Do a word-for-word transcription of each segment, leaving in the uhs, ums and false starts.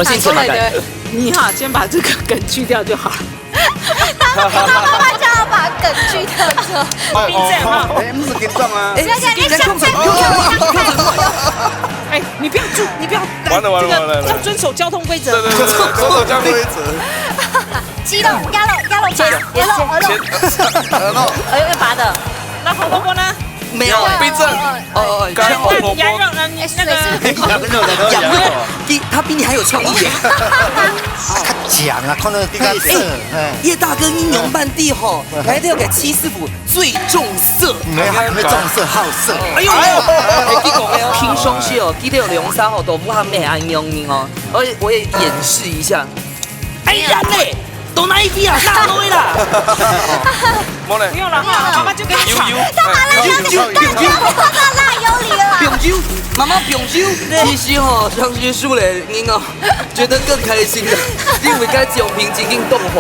先請問大家。你哈，先把這個梗去掉就好了。他媽媽叫我把梗去掉就好。哎，不是緊張啊。哎，不要緊，你先控制，不要控制，不要控制。哎，你不要住，你不要。完了完了完了完了这个要遵守交通规则。对对对对，走走交规则。激动，压了，压了吧，压了，压了。哎呦，要拔的。那红萝卜呢？没有，冰镇，哦，干红萝卜。羊肉呢？你那个羊肉，比他比你还有创意耶。他讲啊，看到这个色，哎，叶大哥，你仰般个吼，来到个七师傅最重色。没有，他很重色好色。哎呦，哎，你讲个哦，平常时哦，记得有两三吼都不怕咩安用你哦，而且我也演示一下。哎呀嘞，都哪一滴啊，哪位啦？莫嘞不，用了哈，妈妈就跟你讲。悠悠，干嘛啦？有有有有干嘛啦？有理了啦。朋友，妈妈朋友，其实吼，像是树嘞，你哦，觉得更开心的，因为该奖品已经冻好。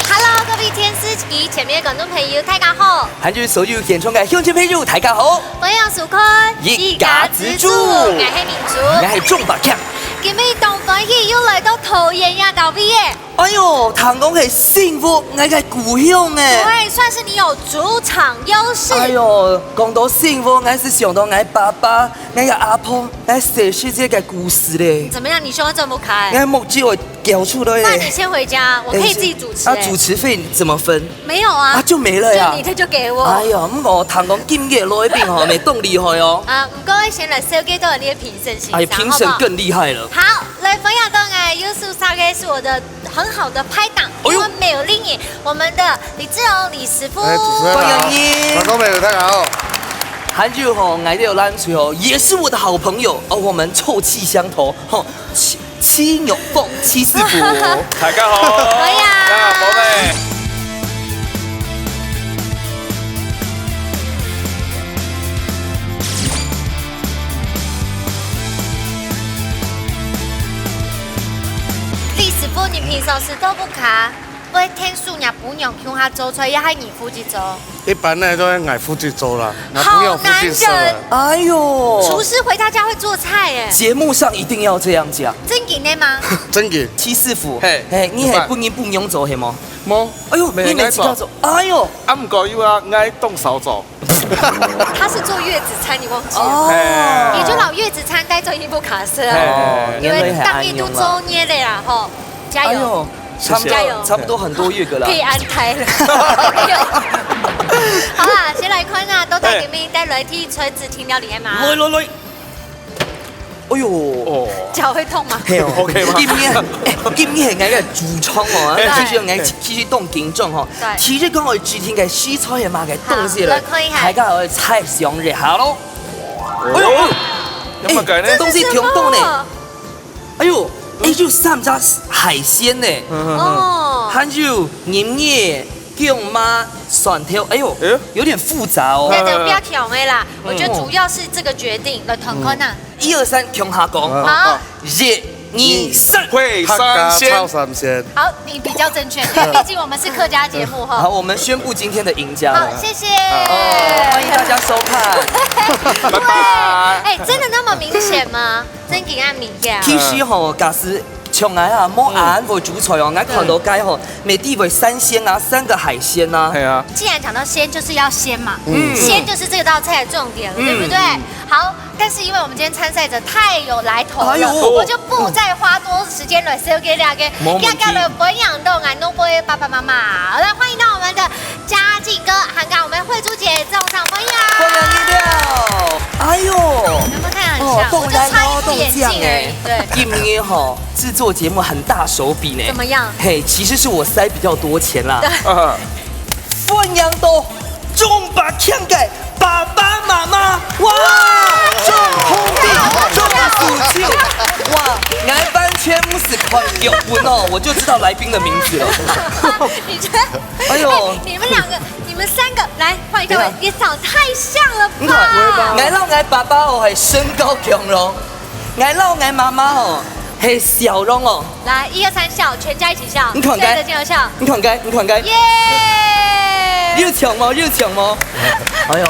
Hello，各位电视机前面的观众朋友，大家好。还有所有现场的乡亲朋友，大家好，欢迎收看一家之煮我是明珠。我是钟百强。今日当欢喜又来到桃园呀，各位耶。哎呦，听讲系幸福，我个故乡哎。对，算是你有主场优势。哎呦，讲到幸福，我是想到我爸爸、我个阿婆、我小时节个故事嘞。怎么样？你胸口这么开？我目汁会掉出来嘞。那你先回家，我可以自己主持、啊，欸。主持费怎么分？没有啊，啊，就没了呀。就你的就给我。哎呀，我听讲今日来宾吼，你动厉害哦。啊，不过先来小介绍你的评审先生，哎，评审好不好？更厉害了。好，来分享到哎，优秀三个是我的很好的拍档，哎呦因为没有另一我们的李志荣李师傅。哎，主持人好，欢迎你观众朋友大家好。还有吼，来到篮球哦，也是我的好朋友哦，我们臭气相投吼，七七牛凤七师傅。大家好，哎呀大家好，宝贝。李师傅，你平常时都不卡，会听说人家姑娘乡下做菜，也还你夫妻做。一般呢都是我夫妻做啦，那朋友夫妻做好男了人。哎呦，厨师回到家会做菜哎。节目上一定要这样讲。正经的吗？正经，七师傅，嘿嘿，你系本人本娘做系吗？无，哎呦，没你没自家做，哎呦，啊，毋过有啊，我当嫂做。他是做月子餐，你忘记了？哦，也就老月子餐该做一部卡式哎啊，哦，因为原来还当月都安用啊做月的啦吼，加油。哎呦，差不多加油差不多很多月个啦可。以安胎了。好啦，先来看一下，都在里面带来替车子停了里面吗？来来来，哎呦，哦，脚会痛吗？嘿哦 OK 吗今日，哎，今日系我个主场哦，对继续我继续动紧张哦。对其实讲我之前个西菜系嘛个东西了，好来看一下大家我猜想一下咯。哎呦，有冇改呢哎，东西挺多呢。哦，哎呦，哎，有三只海鲜呢，哦，还有银耳、薑妈、蒜头，哎呦哎呦，有点复杂哦。对对，不要抢了啦。我觉得主要是这个决定了，团康呐。一二三，共下讲，好，一二三。会三鲜客家炒三鲜。好，你比较正确，因为毕竟我们是客家节目好，哈。我们宣布今天的赢家了。好，谢谢。哦，欢迎大家收看。拜拜。哎，真的那么明显吗？真给暗明呀。其实吼，假使像我啊，无恁会煮菜哦，我看到个吼，每地会三鲜啊，三个海鲜啊。系啊，既然讲到鲜，就是要鲜嘛。嗯鲜就是这道菜的重点了，嗯对不对？好，但是因为我们今天参赛者太有来头了，哎呦我就不再花多时间来介绍给大家。没问题要不要来分享到俺东波的爸爸妈妈？来，欢迎到我们的嘉靖哥，还有我们慧珠姐，掌声欢迎。欢迎你了。哎呦，有没有看很像？哦，我就差一副眼镜而已。对，今天吼，制作节目很大手笔呢。怎么样？嘿，其实是我塞比较多钱啦。啊欢迎到中华腔个爸爸妈妈，哇，中红的中福气，哇，俺完全不是看脚本哦，我就知道来宾的名字了。你觉得？哎呦哎你们两个，你们三个来换一个位置，也长太像了你看，吧？俺老俺爸爸哦，还身高强咯，俺老俺妈妈哦，还笑容哦。来，一二三，笑，全家一起笑。你看对着镜头笑。你看该，你看该，耶！又强吗？又强吗？哎呦，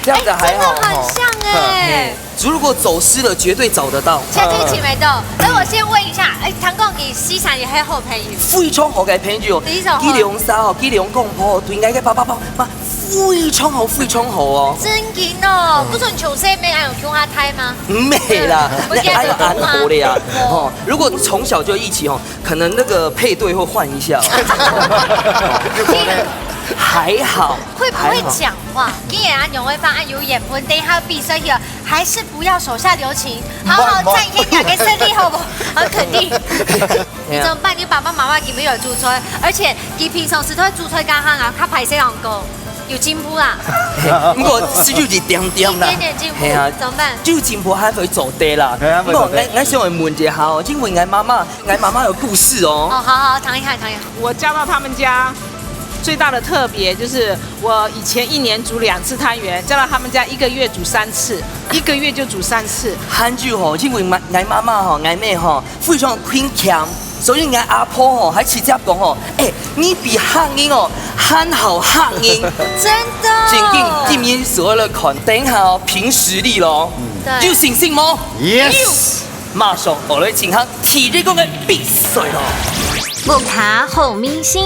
这样子还好真的很像哎。嘿如果走失了，绝对找得到。下次一起没到。哎，我先问一下，哎，唐凤佢四儕也係好朋友。非常好个朋友，非常好。佢兩儕哦，佢兩公婆對𠊎个爸爸媽媽非常好，非常好哦。真个哦，嗯。不准求生没有用他胎吗？没啦，嗯，不见得那還有安好的呀。哦。哦，如果从小就一起哦，可能那个配对会换一下哦。还好，会不会讲话？还好。你也要用会发，啊，有眼分，等一下比赛去了，还是不要手下留情，好好展现你个实力，好不好？很肯定。你怎么办？你爸爸妈妈有没有煮菜？而且你平常时都会煮菜给他啊，他拍谁老公？有进步啦。嘿，不过是有一点点啦。一点点进步，嘿啊，怎么办？有进步还会做得啦。嘿啊，不过，会做得。我，我想问一下哦，因为我妈妈，我妈妈有故事哦。哦，好好，谈一下，谈一下。我嫁到他们家，最大的特别就是我以前一年煮两次汤圆，嫁到他们家一个月煮三次，一个月就煮三次。很久吼，因为我，我妈妈吼，我妹吼，非常勤儉，所以我阿婆吼，还直接讲吼，哎，你比客人哦，还好客人。真的。正经，今年所有的款，等一下哦，凭实力咯。嗯。对。有信心吗？Yes。马上，我来进行体力工的比赛咯。屋下好味緒，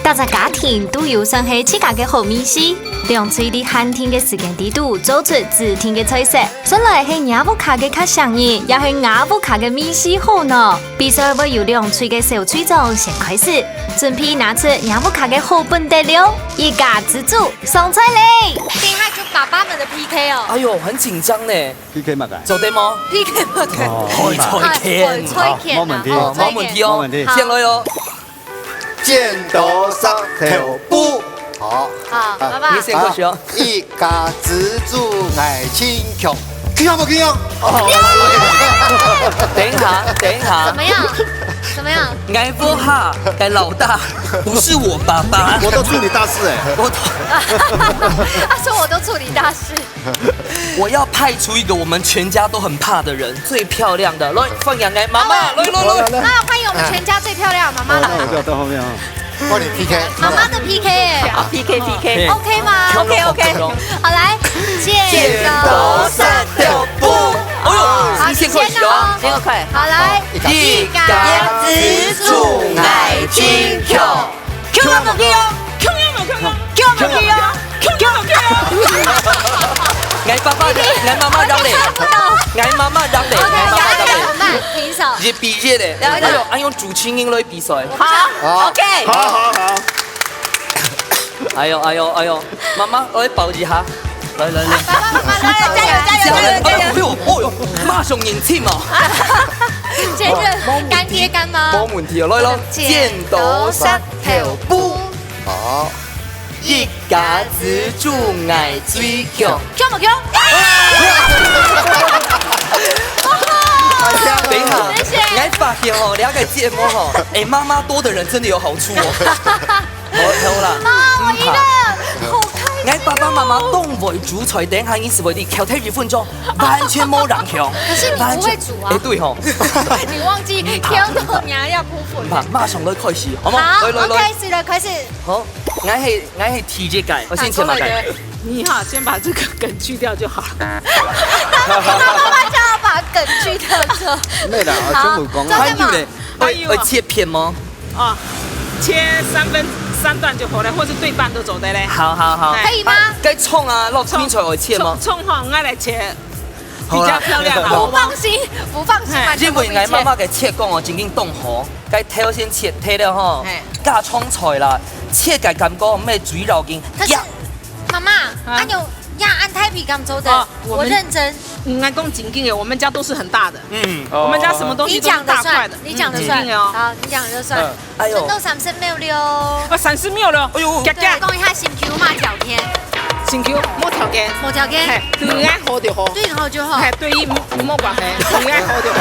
大家家庭都有算係自家个好味緒。兩隊在限定个時間裡肚做出指定个菜色，算來係若屋下个較上癮，也係吾屋下个味緒好呢？比賽會由兩隊个小隊長先開始，準備拿出若屋下个好本底料，一家之煮上菜咧！等一下就爸爸們的P K哦。哎呦，很緊張呢。P K麼个？做得嗎？P K麼个？哦，海菜拳。海菜拳啊，好，無問題。哦，無問題哦。無問題。好。先來哦。剪刀石頭布。好。好，啊，爸爸。你先開始哦。好，一家之煮𠊎盡強。聽有無？聽有？哦。等一下，等一下。怎麼樣？怎麼樣？𠊎屋下个老大不是我爸爸。我都助理大事欸。我都，他說我都助理大事。我要派出一个我们全家都很怕的人，最漂亮的，來，歡迎𠊎媽媽，好。來，來，來。啊，歡迎我們全家最漂亮的媽媽來。哦，那我就到後面啊。換你P K。媽媽的P K欸。好，P K，P K。OK嗎？OK，OK。好，來，剪刀石頭布。哎呦，好，你先開始哦。你先哦。先開。好，來，好，一家之煮𠊎盡強。 強有無強？強有無強？強有無強？強有無強？𠊎爸爸，𠊎媽媽贏咧。𠊎媽媽贏咧，𠊎媽媽贏咧。OK，來，來，來，我們平手。一比一咧。來，來。哎呦，哎呦，主持人來比賽。好，OK。好，好，好。哎呦，哎呦，哎呦，媽媽，我來抱一下。來，來，來。爸爸媽媽，來，加油，加油，加油，加油！哎呦，哎呦，馬上認親哦。這個乾爹乾媽。無問題哦，來，來。剪刀石頭布。 好。一家之煮𠊎最強。強無強？等一下，謝謝。𠊎發現吼，這個節目吼，哎，媽媽多的人真的有好處哦。好，好啦。啊，我贏了，好開心哦。𠊎爸爸媽媽當會煮菜，等一下你係會你挑挑一分鐘，完全無人強。可是你不會煮啊。哎，對吼。你忘記挑到你還要鋪粉。馬，馬上來開始，好嗎？好，來，來，來。OK，是的，開始。 好，𠊎係，𠊎係第一個，我先切麼个？好，你哈，先把這個梗去掉就好了。他媽媽叫我把梗去掉之後。沒啦，好，全部講啊。做什麼？還有咧，還有啊。愛，愛切片嗎？哦，切三分，三段就好了，或是對半都做得咧。好，好，好。哎。可以嗎？該蔥啊，落青菜愛切嗎？蔥，蔥哈，𠊎來切。 好啦。比較漂亮啦，好不好？不放心，不放心，嘿。完全不會切。因為𠊎媽媽个切工哦，正經當好，該頭先切忒了吼，嘿。加蔥菜啦，切个感覺毋係最要緊。可是，呀。媽媽，啊。啊，你有壓安胎皮敢做的？哦，我們，我認真。嗯，來講正經的，我們家都是很大的。嗯。我們家什麼東西都是大塊的。你講的算，你講的算。嗯，正經的哦。好，你講的就算。嗯。 哎喲。剩到三十秒了哦。啊，三十秒了。哎喲。遽遽。對，講一下心臼嘛，條件。心臼，無條件。無條件。嘿，對你愛好就好。對你好就好。嘿，對伊無，無關係，對你愛好就好。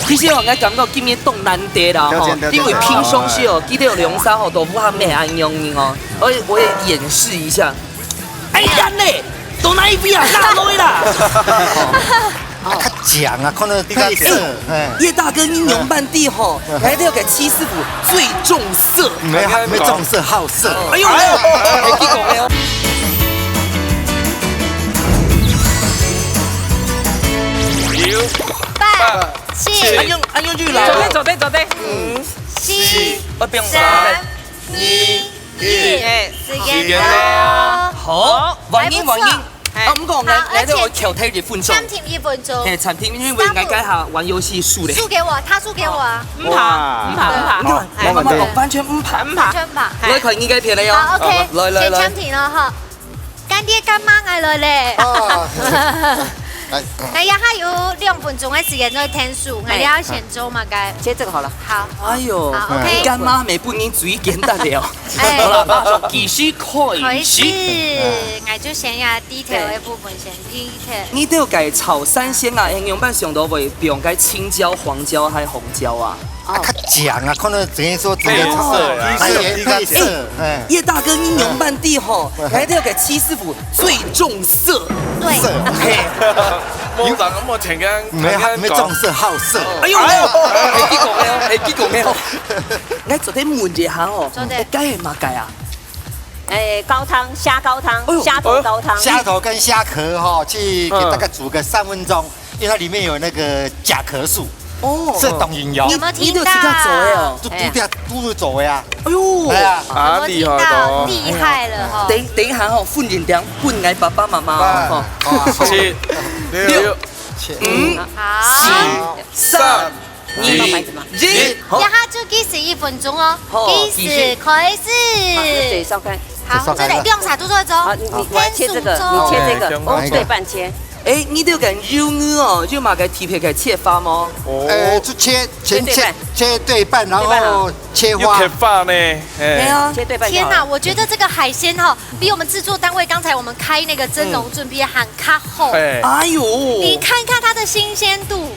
其實哦，𠊎感覺今日當難得啦，吼，了解，了解。因為平常時哦，記得有兩三號都毋係恁容易哦，我也，我也演示一下。哎呀嘞，都哪一邊啊，哪來啦？ 啊，較強啊，看到你較色，哎，哎。葉大哥，你仰般个吼，嗯。來這個七師傅最重色。沒有，沒重色，好色。哎喲，哎喲，哎，你講的哦。七、恁樣，恁樣就來了。做得，做得，做得。五、四、四、三、二、一，哎，時間到。好，還有，還有。還不錯。啊，毋過𠊎，好，𠊎都有扣忒一分鐘。而且暫停一分鐘。嘿，暫停，因為𠊎該下玩遊戲輸咧。輸給我，他輸給我啊。毋怕，哇。毋怕，毋怕。你看，哎，我們完全毋怕。毋怕。完全毋怕。來看你該片了喲。好，OK，好，來，來，來。先暫停了哈。 乾爹乾媽，𠊎來咧。啊。來。𠊎這下有兩分鐘个時間做𢯭手，𠊎這下先做麼个？切這個好了。好。哎喲，好，OK。乾媽乜分你最簡單了。哎。好了，馬上計時開始。開始，𠊎就先呀，第一條个部分先，第一條。你兜个炒三鮮啊，仰般想到會放个青椒、黃椒還紅椒啊？ 啊，較強啊，可能等於說整個配色啦。哎，配色，配色，哎。葉大哥，你仰般知吼，來這個戚師傅最重色。對。色。嘿。莫講，莫聽人，沒有，聽人講。沒重色好色。哎喲，哎喲，係佢講个哦，係佢講个哦。𠊎做得問一下哦，做得。哎，該係麼个啊？哎，高湯，蝦高湯，哎喲。蝦頭高湯。蝦頭跟蝦殼哈，去給大概煮個三分鐘。 因為它裡面有那個甲殼素，哦。這當然有。有沒有聽到？你，你都自家做的哦？都，都自家，都是做的啊。哎喲。哎呀。啊，有沒有聽到？厲害哦。厲害了哈。等，等一下哈，分一點分𠊎爸爸媽媽哦。哎。哈。哦，好。七、六、七。五、好。四、三、二、一。好。這下就計時一分鐘哦。好，計時開始。好，這裡燒開。好，這裡兩儕都做得做。好，你，你，我來切這個，你切這個，哦，對半切。 哎，你兜个魷魚哦，有麼个特別个切法無？哦。呃，就切，切，切對半。切，切對半，然後切花。對半啊。有切法呢，哎。對啊。切對半就好了。天哪，我覺得這個海鮮哈，比我們製作單位剛才我們開那個蒸籠準備還較好。哎。哎喲。你看看它的新鮮度。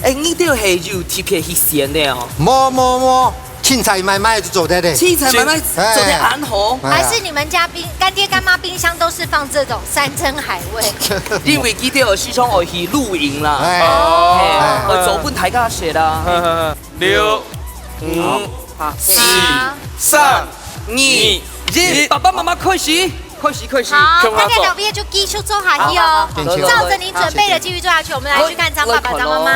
哎，你兜係有特別去選个哦？無，無，無。 凊彩買買就做得咧。凊彩買買做得恁好。哎呀。還是你們家冰，乾爹乾媽冰箱都是放這種山珍海味？因為佢兜有時常會去露營啦。哎。哦。嘿，會做分大家食啦。六、五、好。四、三、二、一，爸爸媽媽開始，開始，開始。好，大家小朋友就繼續做下去哦。好，好，好。照著你準備的繼續做下去，我們來去看張爸爸、張媽媽。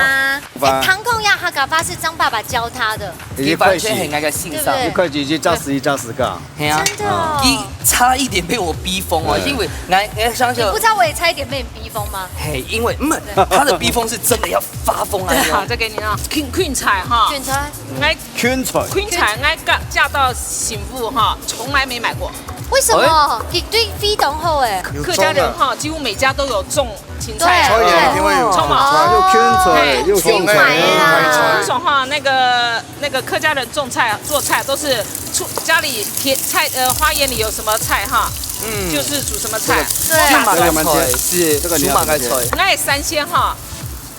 哎，糖控呀，客家話是張爸爸教他的。佢完全係𠊎个先生。對不對？一塊錢就照實一照實个。係啊。真的哦。佢差一點被我逼瘋哦，嗯。因為𠊎，𠊎想想，你不知道我也差一點被你逼瘋嗎？嘿，因為，嗯，他的逼瘋是真的要發瘋啊。對，好，再給你啊。芹，芹菜哈。芹菜。𠊎芹菜。芹菜，𠊎嫁，嫁到新屋哈，從來沒買過。為什麼？哎。佢對味道好哎。客家人哈，幾乎每家都有種 芹菜。對，對。蔥嘛。蔥嘛。哦。有芹菜，嘿，有芹菜。蔥嘛。為什麼哈，那個，那個客家人種菜，做菜都是出，家裡田，菜，呃，花園裡有什麼菜哈，嗯。就是煮什麼菜。對。煮麼个菜，係，這個你要煮麼个菜。𠊎三鮮哈，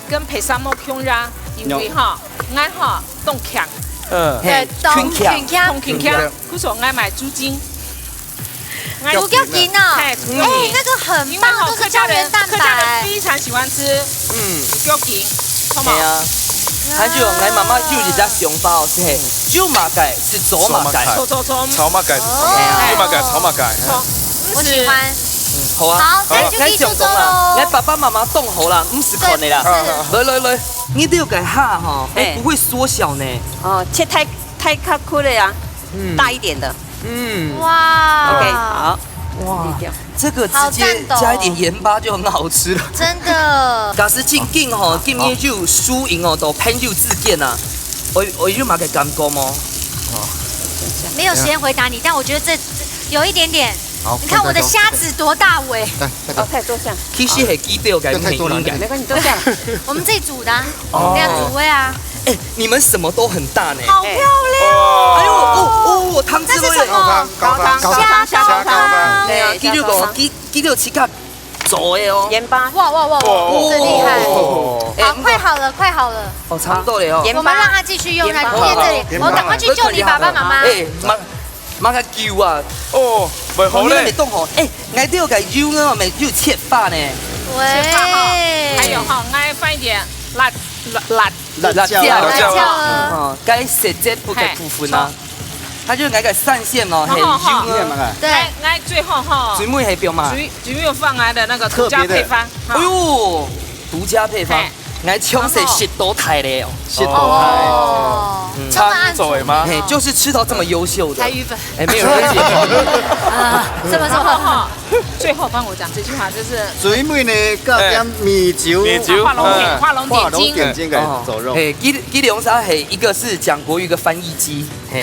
跟別儕無共樣，因為哈，𠊎哈，當強。嗯。對，當，當強。當強。當強。故所𠊎買豬筋。 豬腳筋哦。嘿，豬腳筋。哎，那個很棒，因為哈，都是膠原蛋白。客家人，客家人非常喜歡吃，嗯，豬腳筋，好嗎？係啊。還有，𠊎媽媽有一隻想法哦，係，煮麼个係做麼个。做，做，做。炒麼个係做麼个，哦。煮麼个炒麼个。好，我喜歡。嗯，好啊。好，好啊。該就繼續做咯。該爸爸媽媽動好啦，毋使看了啦。對，是。來，來，來，你這個蝦哈，哎，哎。不會縮小呢。哦，切太，太較闊了呀，嗯。大一點的。 嗯。哇。OK，好。哇，這個直接加一點鹽巴就很好吃了。好讚哦。真的。假使正經吼，今日就輸贏哦，都朋友之間啊，我，我有麼个感覺無？沒有時間回答你，但我覺得這有一點點。好，你看我的蝦子多大尾。來，再過。哦，太多這樣。其實係佢兜个原因啊。太多了。沒關係，都這樣。我們自己煮的啊，哦。這樣煮味啊。哎，你們什麼都很大呢。好漂亮哦。哎呦，哦，哦，湯汁都有。那是什麼？高湯，高湯，蝦高湯。蝦高湯。對啊，對，佢就講，蝦高湯。佢，佢就自家做的哦。鹽巴。哇，哇，哇，哇，哇，真厲害。哦。哎，好，快好了，快好了。哦，差不多了哦。鹽巴。我們讓他繼續用，鹽巴。他貼這裡，鹽巴。我趕快去救你爸爸媽媽。哎，媽， 麼个油啊？哦，袂好咧。哦，你還沒動吼。哎，𠊎兜个油呢，還沒有切法呢。喂。切法哈，還有哈，𠊎放一點辣，辣，辣，辣椒。辣椒。辣椒啊。哦，該色澤不該部分啊。嘿。它就那個三線哦，然後哈，很油啊。對。𠊎，𠊎最後哈，最尾還放嘛。最，最尾有放來的那個獨家配方，特別的。哈。哎呦，獨家配方。嘿。，𠊎從細食到大个哦。食到大。哦，嗯。這麼暗做的嗎？嘿，就是吃到這麼優秀的。柴魚粉。哎，沒有人會解釋。啊，什麼什麼？最後幫我講這句話，就是最尾呢，加點米酒，米酒，畫龍點，嗯。畫龍點睛。畫龍點睛个作用。哦，嘿，佢，佢兩儕係，一個是講國語，一個翻譯機，嘿，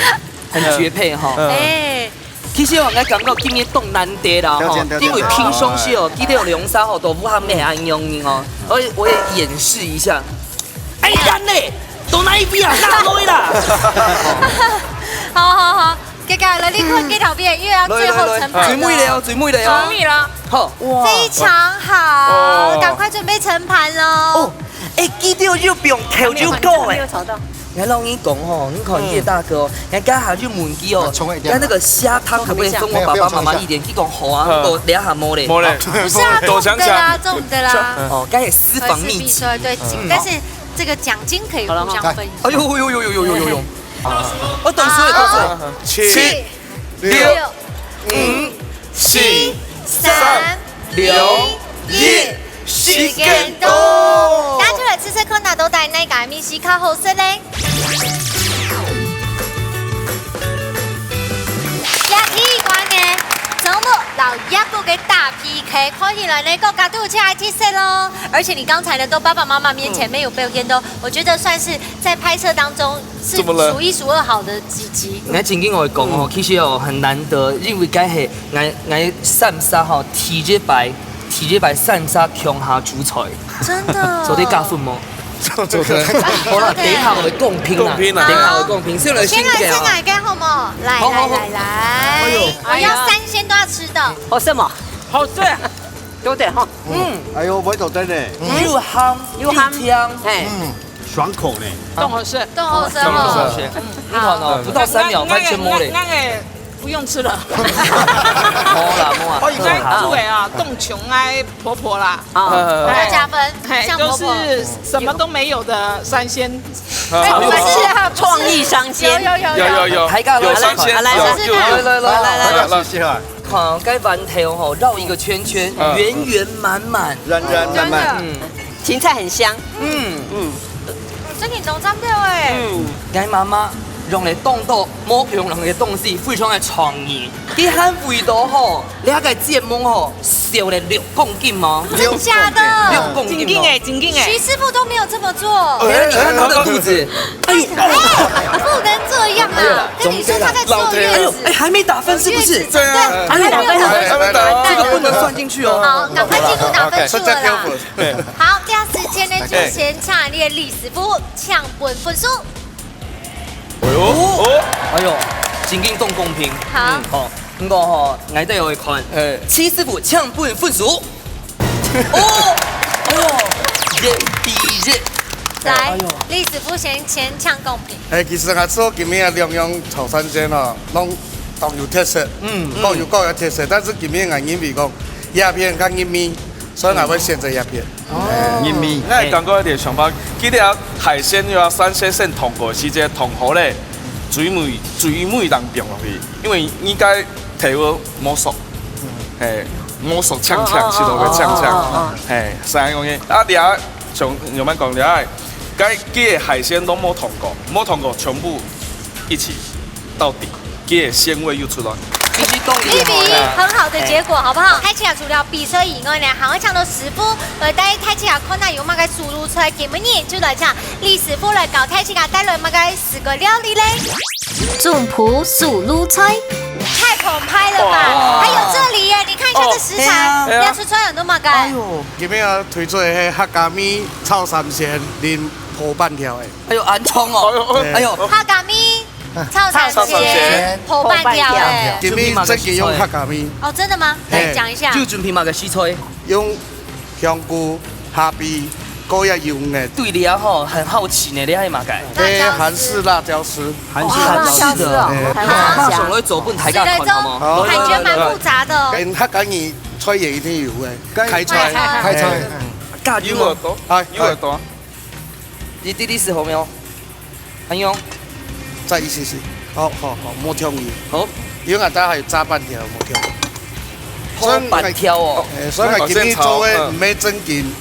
很絕配哈。嗯。哎。其實哦，𠊎感覺今日當難得啦，哈，了解，了解。因為平常時哦，佢兩儕吼，都毋會恁樣哦。我，我也演示一下。哎，等咧，到哪一邊啊？哪位啦？好，好，好。 接下來，你看佢頭邊，又要最後成本了。來，來，來，最尾了哦，最尾了哦。最尾了。好。哇。非常好，哦。趕快準備盛盤囉。哦，哎，記得要放調酒膏哎。還沒有炒到。𠊎摎你講吼，你看這大哥哦，嗯。人家還去問佢哦，啊，沖一點。那那個蝦湯可不可以分我爸爸媽媽一點？沒有，不用沖一下。佢講好啊，嗯。我等下無咧。無咧。不是啊，多想想。中的啦，中的啦。哦，該也私房秘籍。對，嗯。但是這個獎金可以互相分一下。哎呦呦呦呦呦呦呦呦。 我等輸了，等輸了。好。七、七、六、六、五、四、三、兩、一，時間到。大家出來試試看啊，到底哪個味緒較好食咧？這題關呢，中部摎葉埔个大 P K，看起來呢，各家都有自家个特色囉。而且你剛才呢，在爸爸媽媽面前沒有表現到，我覺得算是在拍攝當中是數一數二好的幾集。怎麼了？𠊎正經愛講哦，嗯。其實哦，很難得，因為該係𠊎，𠊎三儕吼，第一擺，第一擺三儕共下煮菜。真的。做得加分無？ 做得。好啦，等一下𠊎來公平啦，公平啦。等一下𠊎來公平，先來先講啊。先來先來，好無？來，好，好，好。來，來，來。哎呦。我要三鮮都要吃到。哦，什麼？好吃啊，有點哈。嗯。哎呦，味道真的。又鹹，又甜。又鹹。嘿。嗯，爽口呢。當好食。當好食哦。當好食。嗯，你看哦，不到三秒，它全沒了。那，那，那，那個 不用吃了。無啦，無啦。歡迎大家。煮个啊，凍窮哎，婆婆啦。啊，哎，加分，嘿，像婆婆。就是什麼都沒有的三鮮。哎，不是啊，創意三鮮。有，有，有。有，有，有。大家來，有三鮮，來，來，有，有，有。來，來，來，來，來，來，試試看。看，該饅頭吼，繞一個圈圈，嗯。圓圓滿滿。圓圓滿滿。真的。嗯。 芹菜很香。嗯。嗯。真个當讚个欸。嗯。𠊎媽媽用來當多無共樣个東西，非常个創意。佢還為到吼，這個節目吼，瘦了六公斤嗎？真的假的？六公斤哦。正經欸，正經欸。徐師傅都沒有這麼做。哎，你看他的肚子，哎呦，哎，不能這樣啊！哎呦，跟你說他在瘦月子。哎呦，哎，還沒打分是不是？對啊。還沒打分，還沒打分。這個不能算進去哦。好，趕快進入打分數了啦。OK，剩下六分。 好，這樣時間呢，就先請你个李師傅請分分數。哎呦，哦。哎呦，正經當公平。好。嗯，好，毋過吼，𠊎兜愛看。哎。徐師傅請分分數。哦，哎呦，一比一。來，哎呦。李師傅先，先請公平。哎，其實啊，做今日个兩樣炒三鮮哦，攏當有特色，嗯，各有各个特色。但是今日𠊎認為講，這片較入味，所以𠊎會選擇這片。 哦。哎，入味。𠊎感覺有點想法，記得啊，海鮮又要三鮮先燙過，時節燙好咧，最尾，最尾當放落去，因為你該頭無熟，嘿，無熟嗆嗆，哦，哦，食落去嗆嗆，哦，哦，哦。嘿，係恁樣个。啊，這下像，像恁講，這下該个海鮮都無燙過，無燙過，全部一起 到底，佢个鮮味又出來。其實當然，麗比，很好的結果，好不好？大家除了比賽以外呢，還會請到師傅，呃，帶大家看下有麼个手路菜，今晡日就來請李師傅來教大家帶來麼个四个料理咧。總舖手路菜。太澎湃了吧！哦。還有這裡耶，你看一下這食材，哦，對啊。你要出出來很多麼个？哎呦。今日要推出的係客家米炒三鮮，淋烰粄條的。哎呦，恁重哦。哎呦。哎呦。客家米 炒三鮮，烰粄條欸。今晡日正經用客家米。哦，真的嗎？嘿。來講一下。就準備麼个食材？用香菇、蝦皮，還有用个。對了吼，很好奇呢，你係麼个？這韓式辣椒絲。韓式辣椒絲。哦，辣椒絲哦，嘿。還有辣椒。馬上來做分大家看好嗎？好。感覺蠻複雜的哦。跟客家人菜也一定有个，該開菜。開菜。嗯。加油哦。有耳朵，哎，有耳朵。哎。你弟弟是好沒有？ 還有？再一些些。好，好，好，莫挑你。好。因為𠊎等還有炸粄條，莫挑。烰粄條哦。所以𠊎今日做个毋係正經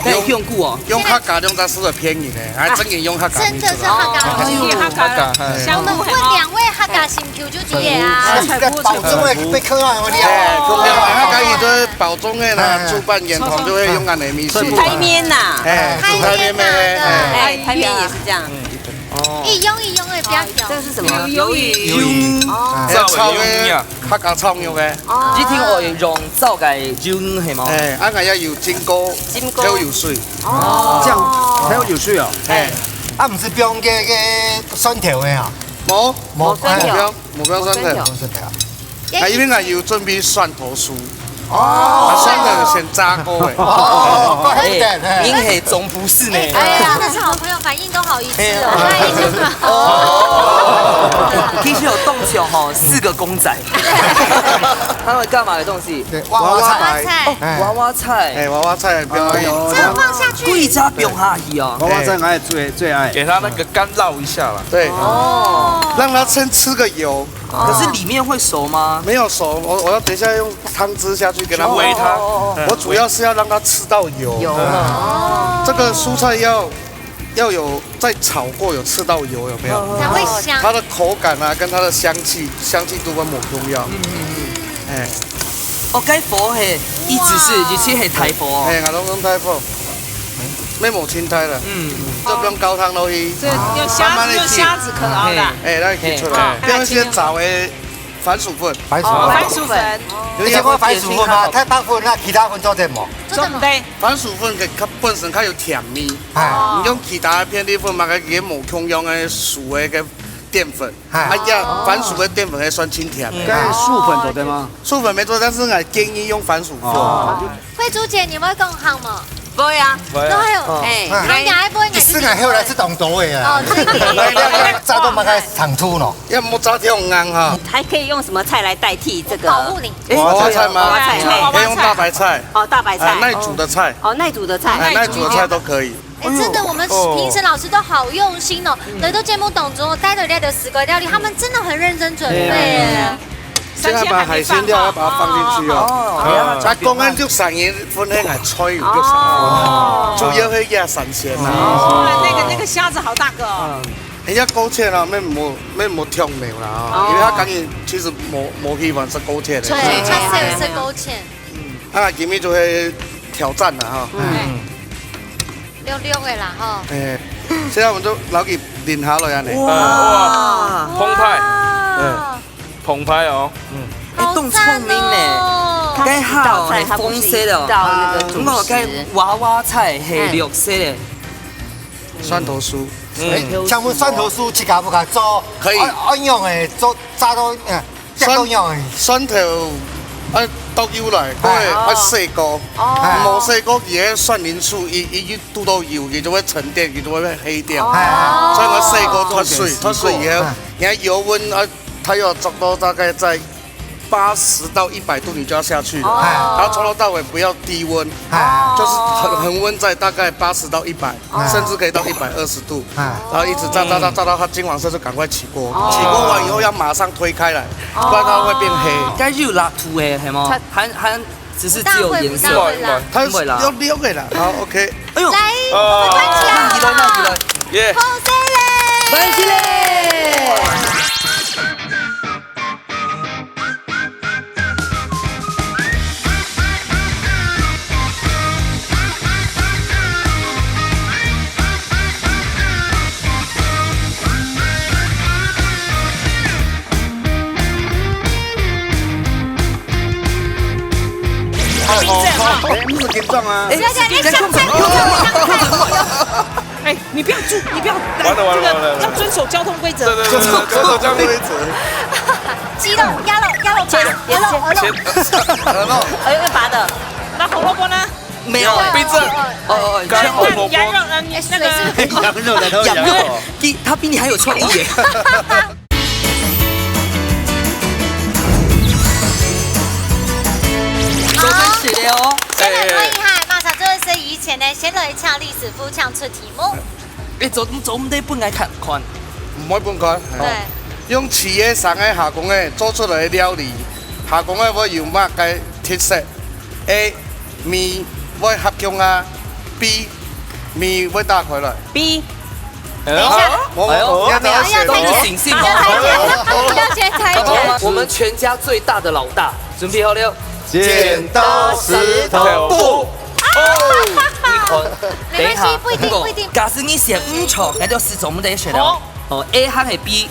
該有香菇哦。用客家兩隻字个便宜呢，還真个用客家名字啦。真的是客家名字。哦，客家，哎。香菇很好。我們問兩位客家心臼就知了啊。哎，保證會被坑到，有沒有？哎，就沒有，客家語就是保證个啦，哎，煮粄圓湯就會用恁呢米線。煮台面吶。哎，煮台面咩？哎，台面也是這樣。哦。一樣一樣的，不要挑。這是什麼？魷魚。魷魚。哦。哎，炒个，炸个魷魚啊。 客家炒肉个。哦。一定愛用燥个油，係無？哎，啊，𠊎也有浸過，浸過。還有油水。哦。這樣還有油水哦。哎。啊，毋係放該个蒜頭个啊？無，無蒜頭。哎，無放，無放蒜頭。無蒜頭。無蒜頭啊。啊，因為𠊎有準備蒜頭酥。哦。啊，蒜頭先炸過个。哦，哎，哎。您係總不是呢。哎，哎呀，真的是好朋友，反應都好一致哦。哎。那一致嘛。哦。其實有動手吼，四個公仔。 他們幹嘛的東西？對，娃娃菜。娃娃菜。哦，哎。娃娃菜。哎，娃娃菜很漂亮。哎呦，這樣放下去。歸隻放下去哦。娃娃菜，哎，最，最愛。給它那個乾繞一下啦。對。哦。讓它先吃個油。可是裡面會熟嗎？沒有熟，我，我要等一下用湯汁下去給它煨它。哦，哦，哦，哦。我主要是要讓它吃到油。油。哦。這個蔬菜要，要有在炒過，有吃到油，有沒有？才會香。它的口感啊，跟它的香氣，香氣度會無共樣。嗯，嗯，嗯。哎。哦，該火係一直係，哦，哇。而且係大火哦。哎，𠊎攏用大火，沒無清開了。嗯。就放高湯落去，這用蝦，慢慢地用蝦子殼熬的啊。哎，那可以出來。哎。放一些炸个番薯粉。番薯粉。哦，番薯粉。有一些番薯粉嘛，太大粉，那其他粉做得無？做得無？番薯粉佢較本身較有甜味。哎。你用其他个片栗粉嘛，佢也無共樣个薯个个澱粉。 哎。啊，這番薯个澱粉還算清甜个。該素粉做得嗎？素粉沒做，但是𠊎建議用番薯粉。哦。慧珠姐，你會講客無？不會啊。不會啊。都會有。哦。哎，嗯。他也還不會，你是哪會來這種多的啊？哦，這一點。那，那，那炸到麼个程度呢？要莫炸到硬哈。還可以用什麼菜來代替這個？保護你。哎，娃娃菜嗎？娃娃菜，哎。可以用大白菜。哦，大白菜。啊，耐煮的菜。哦，耐煮的菜。哎，耐煮的菜都可以。 哎，真的，我們評審老師都好用心哦。嗯。來到節目當中哦，帶到這個四個料理，他們真的很認真準備耶。對啊。現在把海鮮料要把它放進去哦。哦。啊，講緊就三人份个菜有就三人份。哦。主要係這三鮮啊。哦，那個，那個蝦子好大個哦。嗯。人家勾芡啊，沒無，沒無挑牛啦啊，哦。因為他趕緊其實無，無希望係勾芡个。對，他是有勾芡。嗯。啊，今日就會挑戰了哈。嗯。 溜溜个啦，吼。哎，現在我們就摎佢淋下來啊，呢。哇。哇，澎湃。哇。嗯，澎湃哦。嗯。哎，好讚哦。當聰明呢。它是一道菜，該好呢，它不是一道那個主食。紅色的哦。啊，該娃娃菜，嘿，嗯。綠色的。蒜頭酥。嗯。哎，請問蒜頭酥自家不自家做？可以。愛，愛用的，做炸到，嗯， 蒜，蒜頭，愛倒油來，哎。愛，愛洗過。哦。無洗過，佢个蒜仁酥，佢，佢一堵到油，佢就會沉澱，佢就會黑掉。哦。所以𠊎洗過脫水，重點是洗過。脫水以後，哎。你看油溫，啊，它要做到大概在八十到一百度，你就要下去了。哦。然後從頭到尾不要低溫，哎。就是恆，恆溫在大概八十到一百。 哦。甚至可以到一百二十度，哎。然後一直炸，炸，炸，炸到它金黃色就趕快起鍋。哦。起鍋完以後要馬上推開來，哦。不然它會變黑。該有蠟燭的，係無？它還，還只是只有顏色。不大會，不大會啦。它是要溜的啦。好，OK。哎呦。來，哦。我們看起來。慢起來，慢起來。耶。紅色嘞。慢起來。 哎，不是緊張啊。哎，不要緊張，你想再，你想再。 哎，你不要住，你不要，來，完了，完了，這個，完了，完了。要遵守交通規則。對，對，對，對，遵守交通規則。雞肉，鴨肉，鴨肉拔，鵝肉，鵝肉。先，鵝肉。哎，要拔的。那紅蘿蔔呢？沒有，沒有，哎。冰鎮。哦，哦，哦，乾紅蘿蔔。那羊肉呢？你那個，哎，水是不是？羊肉的，羊肉。羊肉，比，他比你還有創意耶。 做得食了哦。先來看一下，馬上做得食以前呢，先來請李師傅請出題目。哎，做，做毋得分𠊎看，看。毋會分看。對。用企業生个加工个做出來个料理，加工个會有麼个特色？A，味會合共下 B，咪會打開來。B。等一下，我我我要要猜拳，要猜拳，要先猜拳。我们全家最大的老大，准备好了。剪刀石头布。你看，没关系，不一定不一定。假使你选五场，那就四种，我们等一下选了。哦，A 和 B。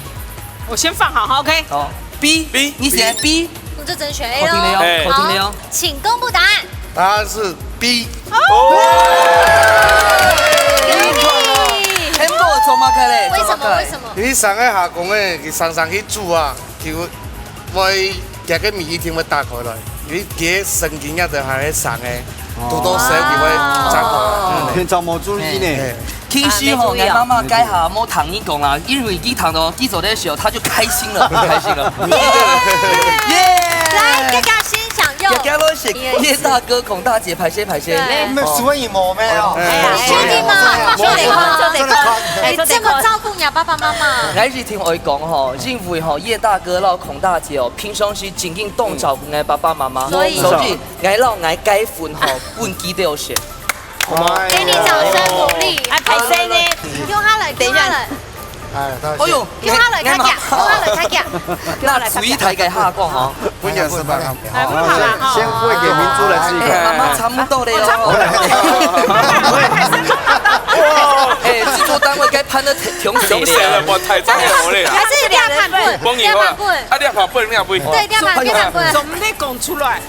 我先放好，好，OK。哦，B B，你选 B。那就只能选 A 喽。好听的哟，好听的哟。请公布答案。答案是 B。Tempo 怎么可嘞？为什么？为什么？你上个下讲个，佢常常去煮啊，佢会佢个米一定会打开来，佢个神经也在还会上个，堵到手佢会张开来。平常冇注意呢。其实吼，俺妈妈该下冇听你讲啦，因为佢听到佢做的时候，他就开心了，很开心了。耶！来，大家先享用。要给他们写叶大哥、孔大姐，拍谢拍谢。对，那所以冇没有。哎呀，确定吗？做得看，做得看，哎，这么照顾你啊，爸爸妈妈。来，一听我讲吼，因为吼叶大哥、老孔大姐哦，平常时正经当照顾俺爸爸妈妈，所以所以俺老俺该分吼，分佢都有写。给你掌声鼓励。哎，拍谁呢？用他来，用他来。哎，他哎呦，用他来，他讲，用他来，他讲。那主意台给下讲哦。不讲是吧？来，不好啦哈。先喂给明珠来吃一口。哎，妈妈差不多了哦。哎，制作单位该拍的挺穷死了，我太脏了，我累了。还是两盘棍，帮你两盘棍。啊，两盘棍，两杯。对，两盘棍，两盘棍。怎么没讲出来？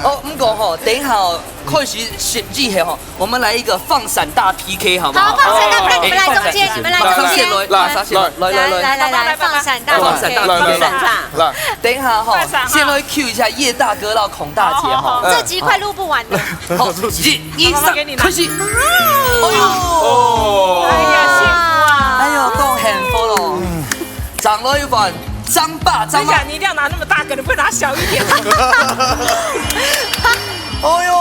哦，不过吼，等一下哦，开始是之前吼，我们来一个放闪大 P K 好不好？好，放闪大 P K，你们来中间，你们来中间。来，来，来，来，来，来来来，放闪大 P K。放闪大 P K。来，等一下哈，先来 Q 一下叶大哥到孔大姐哈。这集快录不完了。好，一、二、三，开始。哎呦，哦，哎呀，幸福啊！哎呦，都很福了。掌了一碗，张爸，张爸真假？。你一定要拿那么大个，你不拿小一点？哎呦，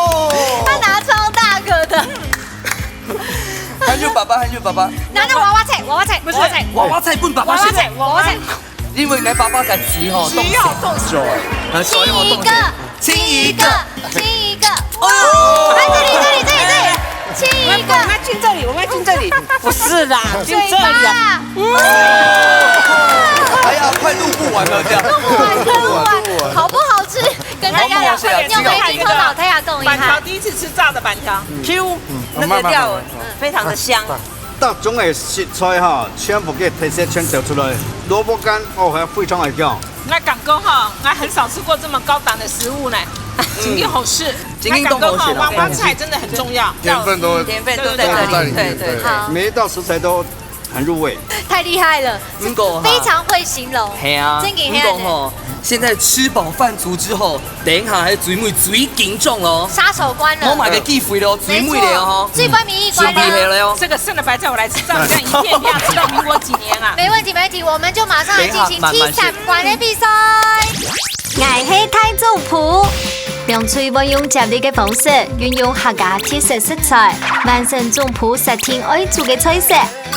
他拿超大个的，还有爸爸，还有爸爸，拿那娃娃菜，娃娃菜，娃娃菜，娃娃菜分爸爸吃，娃娃菜，娃娃菜。因为俺爸爸敢吃吼，需要动手。啊，所以我动手。亲一个，亲一个，亲一个。哎呦，哎，这里，这里，这里，这里，亲一个。我们进这里，我们进这里。不是啦，进嘴这里啊。巴，哎呀，快录不完了这样。录不完，录不完，好不好吃？跟大家聊，好不好吃啊用黑金头脑袋啊，讲一下板条。第一次吃炸的板条，Q，那个料非常的香。各种个食材哈，全部个特色全走出来，萝卜干哦，还非常好吃。那敢讲哈，我很少吃过这么高档的食物呢，真的好吃。真的都好吃啦那敢讲哈，娃娃菜真的很重要。天分都天分都在这里，对对对。好，每一道食材都很入味。太厉害了，能够哈非常会形容。嘿啊，真的能够吼，现在吃饱饭足之后，等一下还有最尾最紧张咯。杀手关了。我买个机会咯，最尾了吼。最关迷一关准备好了。了哟。这个剩的白菜我来吃，照理讲一片一定要吃到民国几年啊？没问题，没问题，我们就马上来进行等一下慢慢第三关的比赛。我是太祖婆。两队会用接力的方式，运用客家特色食材，完成总婆设定爱煮的菜色。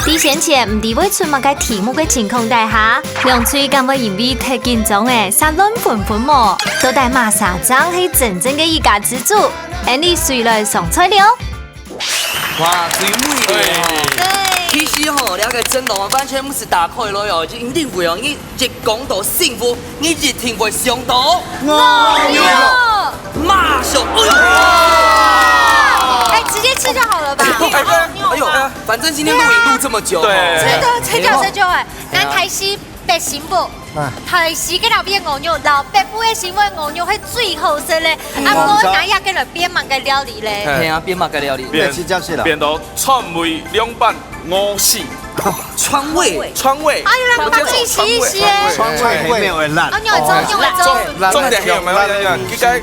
在先前毋知会出么个题目的情况底下，两队敢会因为太紧张而杀乱纷纷么？到底么儕正係真正的一家之主？俺俚随来上菜了。哇，最尾了吼。对，其实吼，了个蒸笼啊，完全毋使打开了哟，一定会哦，你一讲到幸福，你一定会想到哦哟，马上，哎呦，哎，直接吃就好了吧？哎呦，反正今天录影录这么久，对真的，这叫这就哎，那台西北行不？台西个老边牛肉，老北部的新闻牛肉会最好食嘞。啊，我拿一个来边忙个料理嘞。哎呀，边嘛个料理，边吃下去了边都川味凉拌五星，川味，川味。哎呀，那放一些一些。川味没有很烂哦，，你有中，你有中。重重点还有没有？你看，这个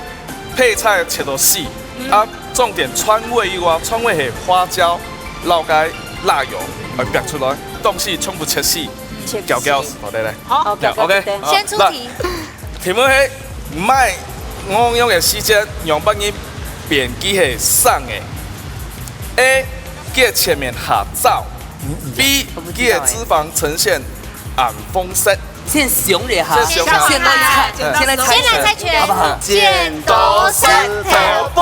配菜切到细，啊，重点川味以外，川味系花椒、老该、辣油，呃，煸出来，东西全部切细，攪攪，好的嘞。好，对，OK，先出题。题目是，卖牛肉的时间，让别人变佢系生的。A，佢个切面下燥。B，佢个脂肪呈现暗红色。先想一下，先想一下先来猜，先来猜，先来猜拳，好不好？剪刀石头布。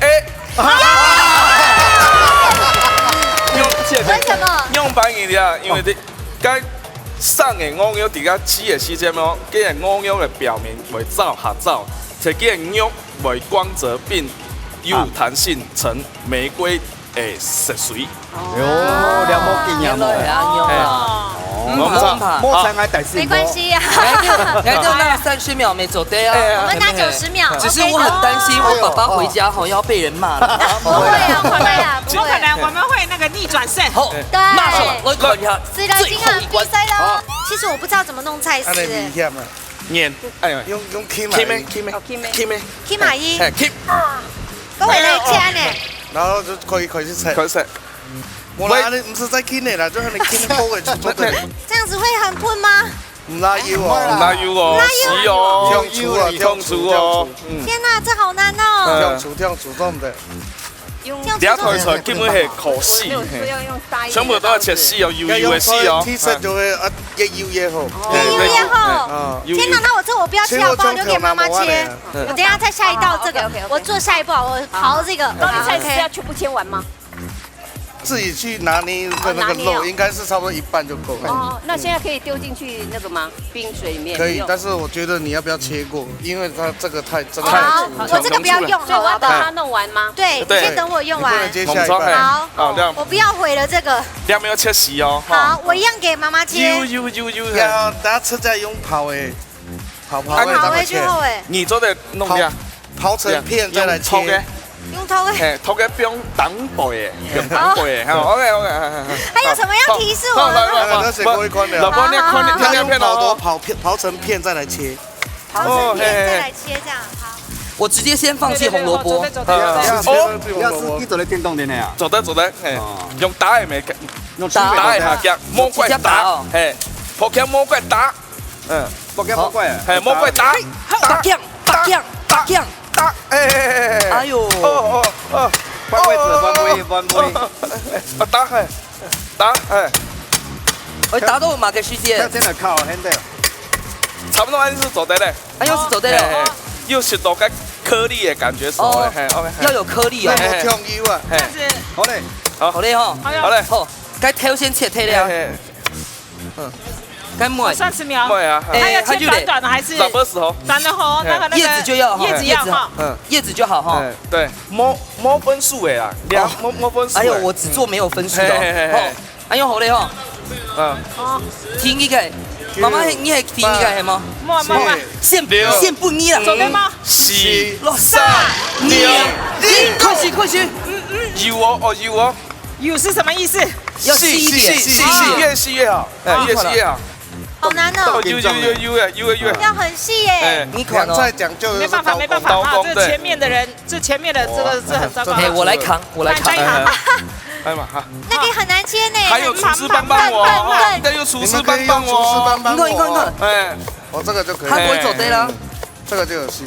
A。用，為什麼？用白你的啊，因為這，該生个牛肉底下煮个時間哦，該个牛肉个表面會燥下燥，且該个肉會光澤並有彈性，呈玫瑰个色水。喲，了無經驗哦。原來係恁樣啊。哦，嗯，毋怕，毋怕。莫才愛大聲。沒關係啊。來，來，來，那三十秒沒走對啊。哎，哎，我們拿九十秒。只是我很擔心，OK的。我爸爸回家吼要被人罵了。不會啊，不會啊，不會。不可能，我們會那個逆轉勝。好，對。馬上來看一下最後一關。死了，今晚比賽了。好。其實我不知道怎麼弄菜絲。按呢危險啊。黏，哎呀，用，用掖啊，掖咩，掖咩，哦，掖咩。掖咩。掖啊，伊。哎，掖。各位來切呢。然後就可以開始切。開始。 無啦，喂。你毋使再掖个啦，就喊你掖好个就做得。這樣子會很翸嗎？毋拉油哦。毋拉油哦，毋拉油。死哦。跳出啊，跳出，跳出。嗯。天哪，這好難哦。嗯。跳出，跳出，做毋得。用這樣子做毋得。你要看出來，根本係苦死。那我是要用大一點的刀子。全部都要切絲哦，油油个絲哦。要用刀，其實就會，啊，越油越好。哦，越油越好。哎，哎。啊。天哪，那我這我不要切好不好？留給媽媽切。切肉就跳拿不完了。嗯。我等一下再下一道這個，啊，OK，OK，OK。我做下一步，我刨這個。高麗菜是要全部切完嗎？OK。 自己去拿捏一個那個肉，哦，拿捏哦。應該是差不多一半就夠了。哦，那現在可以丟進去那個嗎？冰水裡面？可以，不用。但是我覺得你要不要切過？因為它這個太，這個太粗了。好，我這個不要用，所以我要等它弄完嗎？好，好不好？對，對。你先等我用完。你不能接下一半。好，好，這樣。我不要毀了這個。這樣沒有切絲哦，哈。好，我一樣給媽媽切。有，有，有，有，嘿。要，等下吃再用刨的。 刨，刨，啊，你刨下去好欸。你做得弄這樣。刨，刨成片再來切。用剁个。用剁个。嘿，剁个不用打薄的，不用打薄的，哈，OK，OK，嘿，嘿，嘿。還有什麼要提示我的嗎？好，好，來，來，來，那水鍋一關了。老婆，你看，你看那片哦。用刨刀刨片，刨成片再來切。刨成片再來切，哦，嘿，嘿。這樣，好。我直接先放棄紅蘿蔔。對，對，對，哦，準備，準備，準備。嗯。哦，你做得電動的呢啊？做得，做得，嘿。哦。用打的沒？用打的。打的下腳，莫怪打，直接打哦。嘿，破開莫怪打。 嗯，好。莫怪，莫怪。嘿，莫怪打。打，打，打，打，打，打，打，哎，哎，哎，哎。哎喲。哦，哦，哦。換位置，換位，換位。哦，打，嘿，打，嘿。喂，打到我馬克西街。這樣真的靠，現在。差不多還是做得嘞。啊，又係做得嘞。嘿，嘿，又係做个顆粒的感覺熟了，哦，嘿，OK，嘿。要有顆粒哦。嘿，嘿，嘿。有香油啊。嘿。但是好嘞。好。好嘞吼。哎喲。好嘞。好，該頭先切忒了啊。嘿，嘿。 嗯。該妹。三十秒。妹啊。哎，還有切短短的還是？哎，還有咧。什麼時候？短的吼，嘿。那個，那個葉子就要哈，葉子要哈。葉子，嗯。葉子就好哈。哎，對，無，無分數的啦，兩，哦。無，無分數的。哎喲，我只做沒有分數的哦。嘿，嘿，嘿，嘿。哦，哎喲，好咧吼。嗯。哦。第一個，媽媽，你係第一個係無？無，無，無。先，先分你啦。做得嗎？四、三、二、一。開始，開始。有哦，哦，有哦。 有是什麼意思？要細一點，細一點。細，細，細，越細越好，哎，越細越好。好難哦。有，有，有，有，有，有，有。要很細耶。哎。你看哦。涼菜講究的是刀工。沒辦法，沒辦法，哈，刀工，對。這前面的人，這前面的這個是很糟糕。哎，我來扛，我來扛。來，再扛。哎，哎，哎嘛，哈。那個很難切呢，還有廚師幫幫我哦，很長很長。應該有廚師幫幫我哦。你們可以用廚師幫幫我哦。你看，你看，你看。哎。哦，這個就可以。他不會做對了。哎。 這個就有戲。